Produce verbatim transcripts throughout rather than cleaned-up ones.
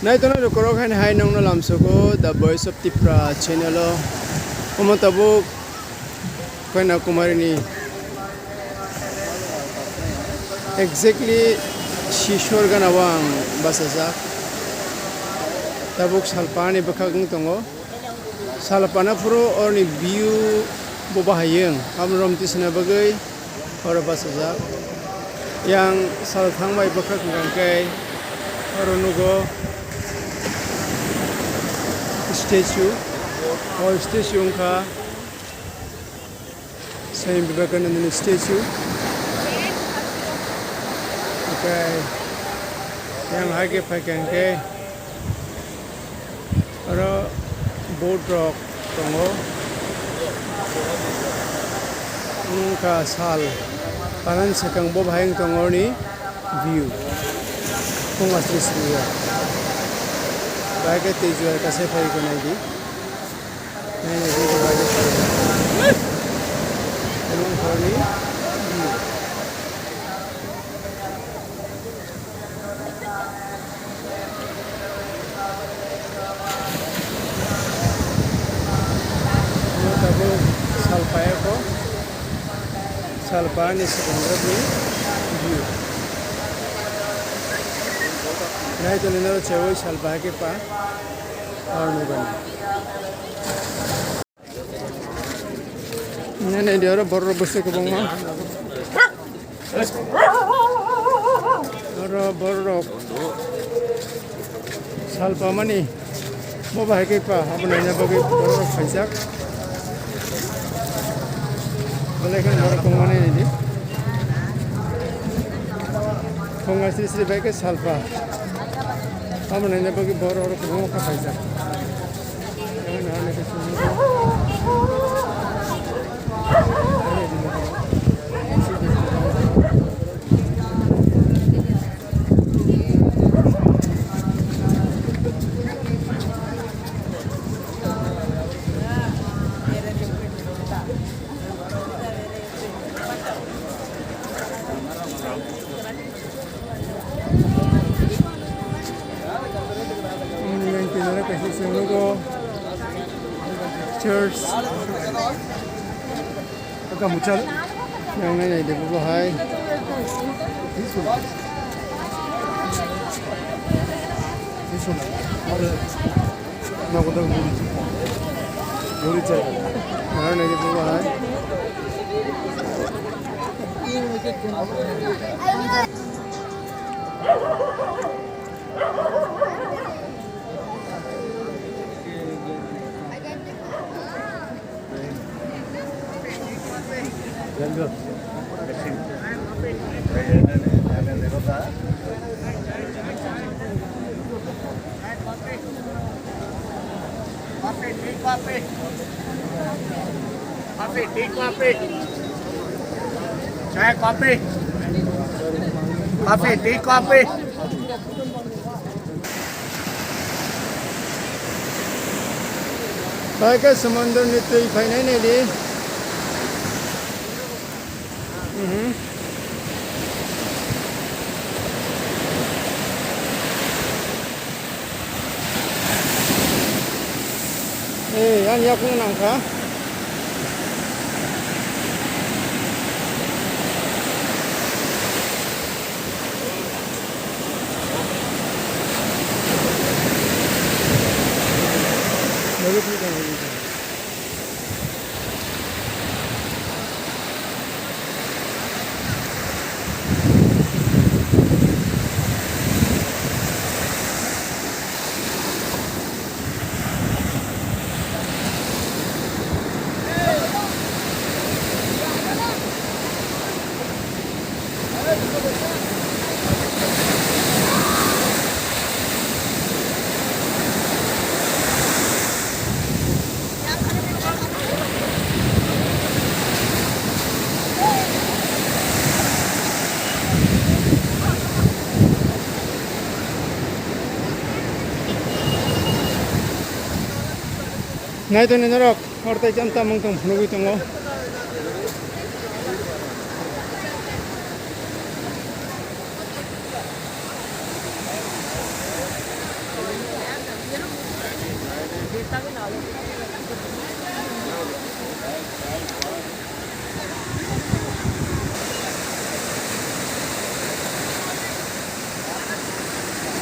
Naitongnai rok korok haino hai nongno lamsogo The Voice of Tipra channel o. Omo tabuk Koina Kumari ni exactly sisor gana o ang bachajak. Tabuk salpa ni bwkhak wng tongo. Salpa no phuru oroni view bo bahai wng. Abo rom tisna bagwi oro bachajak. Yang sal thang bai bwkhak hwnkha khe oro nugo statue. O statue wngkha Swami Vivekananda ni statue. Oke, yang hai khe phaikha hwnkhe oro boat rok tongo. Wngkha sal, panan swkang bo bahai wng tongo ni view. Phung asri sri ya. Bahai khe twi juai kasai phai khe nai di. Nai nai di, bahai khe sal. Wngkha ni view. Tabuk salpa eko, salpa ni swkang rok ni view. Nai toni naro cheui salpa hai khe pa, aro nugani. Nene di oro borok bwswk kwbangma. Oro borok salpamani bo bahai khe pa abo naina bagwi borok khaijak. Belai kheno borok kwbangma naidi. Phung asri sri bai khe salpa abo naina bagwi borok oro kwbangma kha khaijak. Church. Aka muchal. Yang nai nai de bo hai. This one. This one. Nago dago muri. Muri chai. Nai nai de bo hai. Coffee, tea, coffee. Coffee, tea, coffee. Chai, coffee. Coffee, tea, coffee. Pai khe samundra ni twi phainai nai di. Mhm. Eh, ani yakung nangkha. Nai tongni norok, hor tai cham tam wng tong phunugwi tongo.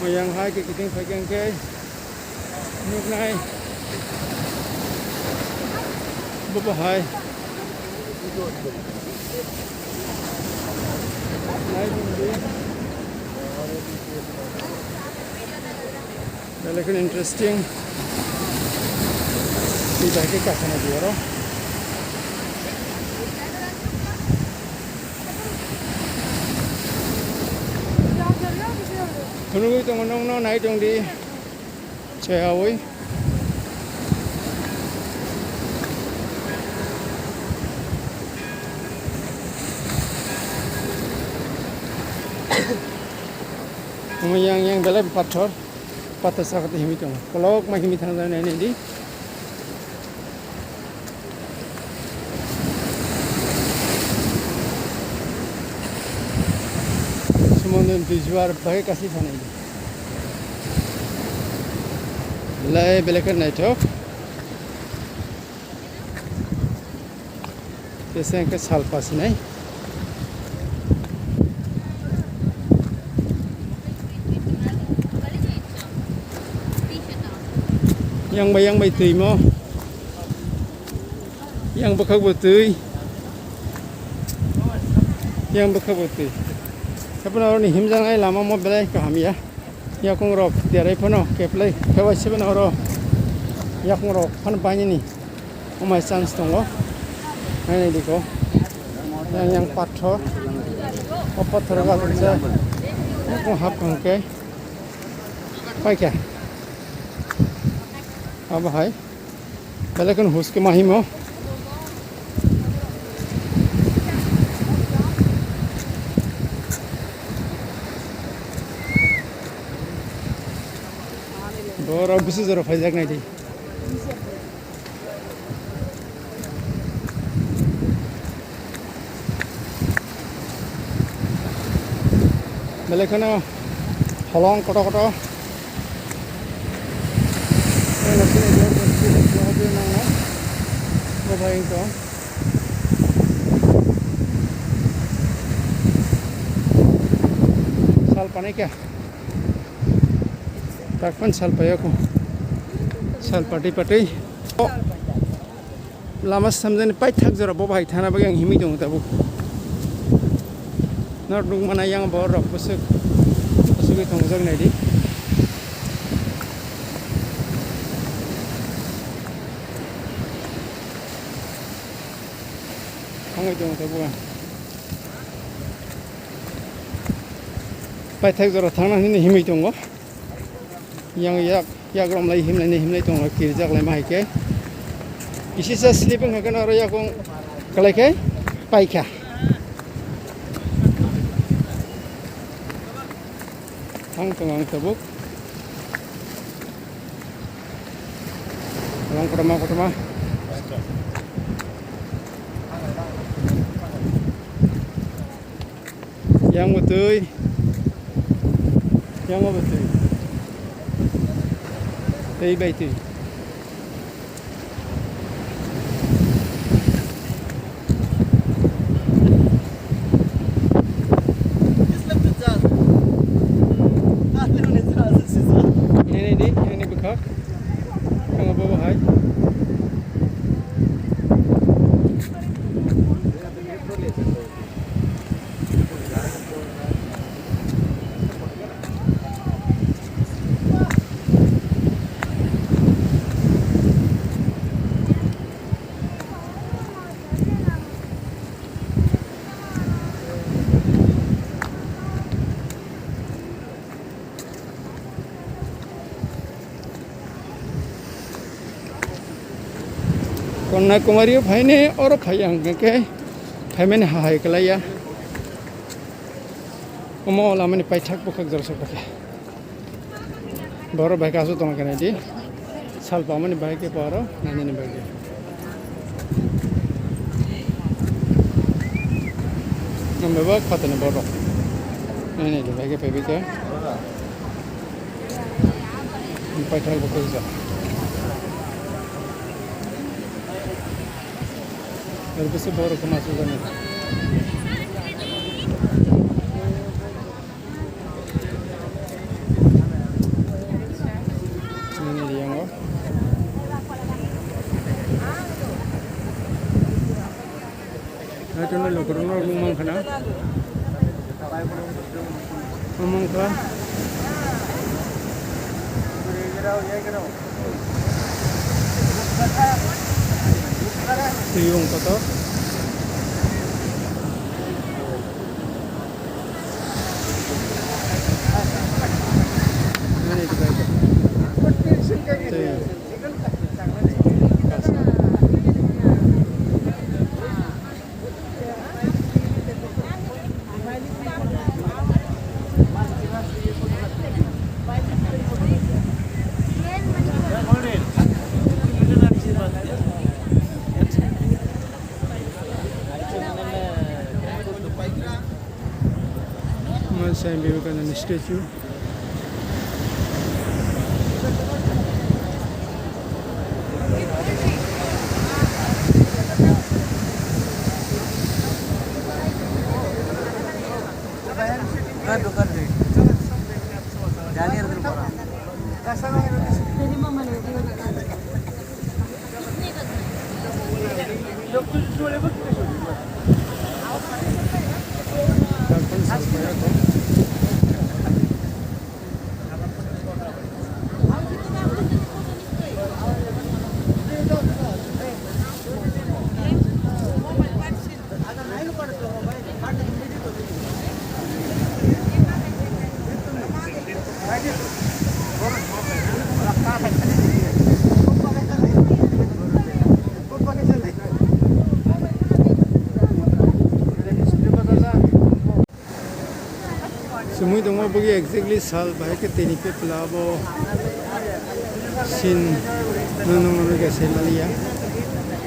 Moyang hai khe kiting phaikhe hwnkhe nuknai. Bo bo hai. Nai tongdi. Belai kheno interesting. Twi bai khe kasana di oro. Phunugwi tongo nokno nai tongdi. Cheyawi. Omo yang yang belai pathor. Pathor sakha twi himwi tongo. Kolok ma himwi thang nai nai di. Sumondon visual bai kasi sanai. Lai belai khe naithok. Tesa hwnkhe sal pasinai. Yang bai yang bai twi mo. Yang bwkhak bo twi. Yang bwkhak bo twi. Haphano aroni himjaknai lama mo belai kaham ya. Yakung rok derai phano keplai khebai sibana oro. Yakung rok phan bainini. Umai chance tongo. Nainai diko. Yang yang pathor. O pathor ga tongsa. Yakung hap kang ke. Paikha. Abo hai. Belai kheno huske mahimo. Borok bisi jora phaijak nai di. Belai kheno holong koto koto. Sal panai khe. Takpan sal paiya ko. Sal pati pati. Lama samjani paithak jora bo bahai thana bagwi ang himwi tongo tabuk. Norok nukmana yang borok bwswk bwswgwi tongjak naidi. Thangwi tongo tabuk ang. Paithak jora thangna hwnwi himwi tongo. Yang yak, yak romlai himlaini himlai tongo, kirjak lai ma hai khe. Kisisa slip wngkha khe oro yakung kwlai khe paikha. Thang tongo ang tabuk. Rong kotorma kotorma. Yang bo twi. Yang bo twi. Twi bai twi. Nini di, nini bwkhak. Ang bo hai. Kanyakumari o phaini oro phai ang khe phaimani hahai kwlaiya. Omo lamani paithak bwkhak jora sok khe. Borok bai kasu tong khe nai di. Sal pamani bai khe paro nainani bai khe. Ang bai ba khatani borok. Nainani bai khe pai bai khe. Paithak bo khe ja. Ero bisi borok khe masu jani. Nini riyango. Hai tono lukurok no nung mankha na. Nung mankha. Tiyung kotor. Swami Vivekananda statue. Tongma bagwi exactly sal bahai khe tini pepla abo sin no nung nung khe sai maliya.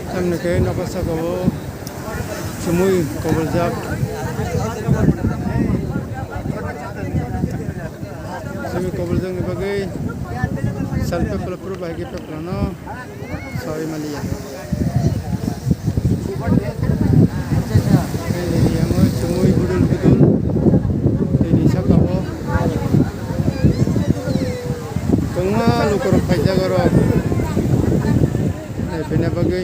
Tamni khe nokha saka o chumui koboljak. Chumui koboljak ni bagwi sal pepla phuru bahai khe pepla no. Sawi maliya. Tei ni yango chumui budul budul. Tei ni saka o kwbangma lukurok phaijak oro. Naiphina bagwi.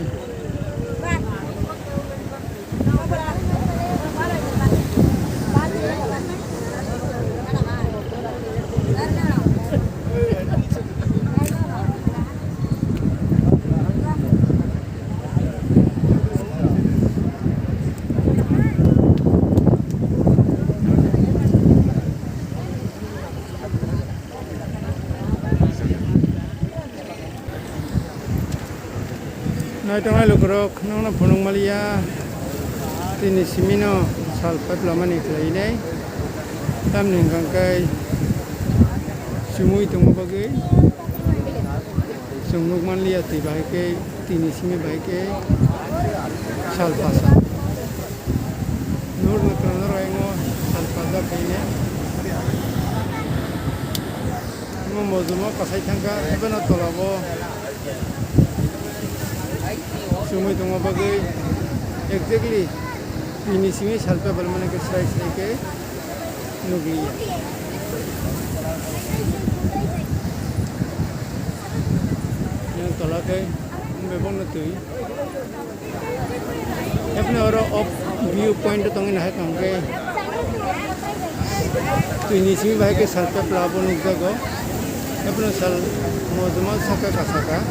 Nai tongnai lukurok, nokno phunuk maliya, tini simino sal paiplamani khlainai, tamni hwnkha khe chumui tongma bagwi chwng nuk manliya, twi bahai khe tini simi bahai khe sal pasa. Nur nokra norok aingo sal pasa khainai. Omo mojom o kwsai thangkha, ebono tola o chumui tongma bagwi exactly tini simi sal pebal mani khe srai srai khe nukliya. Yang tola khe bebakno twi. Haphano oro off view point o tongwi nahai tongkhe twini simi bahai khe sal pepla bo nukjago. Haphano sal mojoma saka kasaka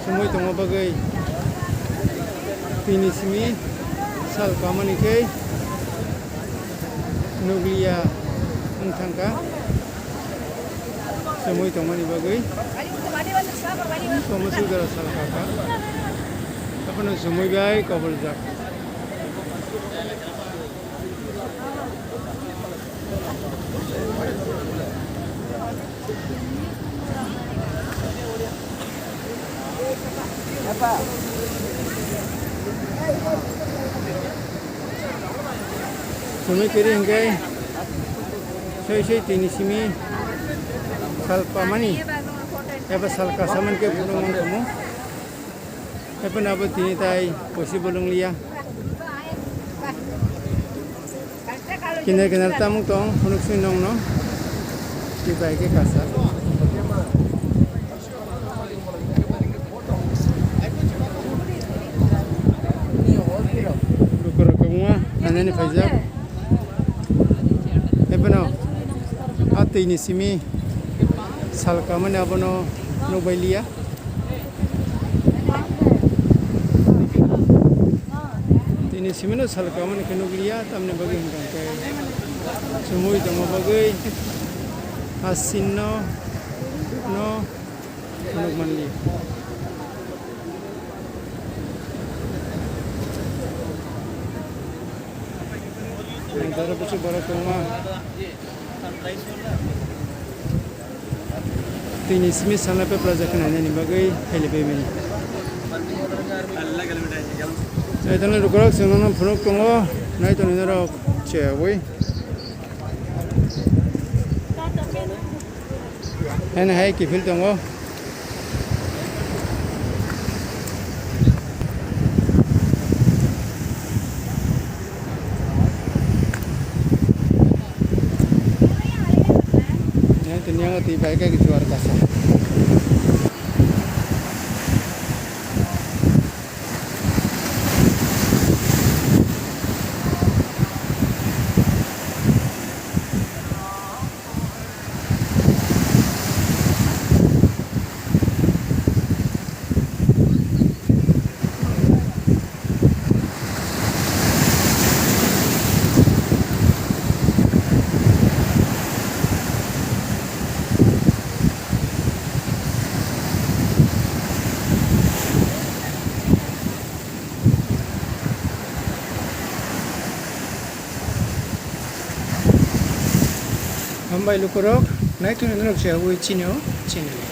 chumui tongma bagwi twini simi sal kamani khe nukliya wng thangkha. Chumui tongmani bagwi tongma sui jora sal kha kha. Abono chumui bai koboljak. Chumui kwrwi hwnkhe soi soi tini simi sal pamani eba sal kasamani khe phunuk wng tongmo. Haphano abo tini tai possible wng liya. Kinar kinar tamung tong phunuk sui nongno twi bai khe kasa. Lukurok kwbangma nainani phaijak. Haphano a twini simi sal kamani abono nukbai liya. Tini simino sal kamani khe nukliya, tamni bagwi hwnkha khe chumui tongma bagwi a sinno no phunuk manliya. Ang dara bwswk borok tongma. Tini simi sana pepla je khna nani bagwi khaili bai mani. Nai tongni lukurok chwngno phunuk tongo, nai tongni norok cheyawi. Haino hai kiphil tongo. Yang tini yang twi bai kai juar kasa. Hambai lukurok, naitugwi norok chaywi chini o channel.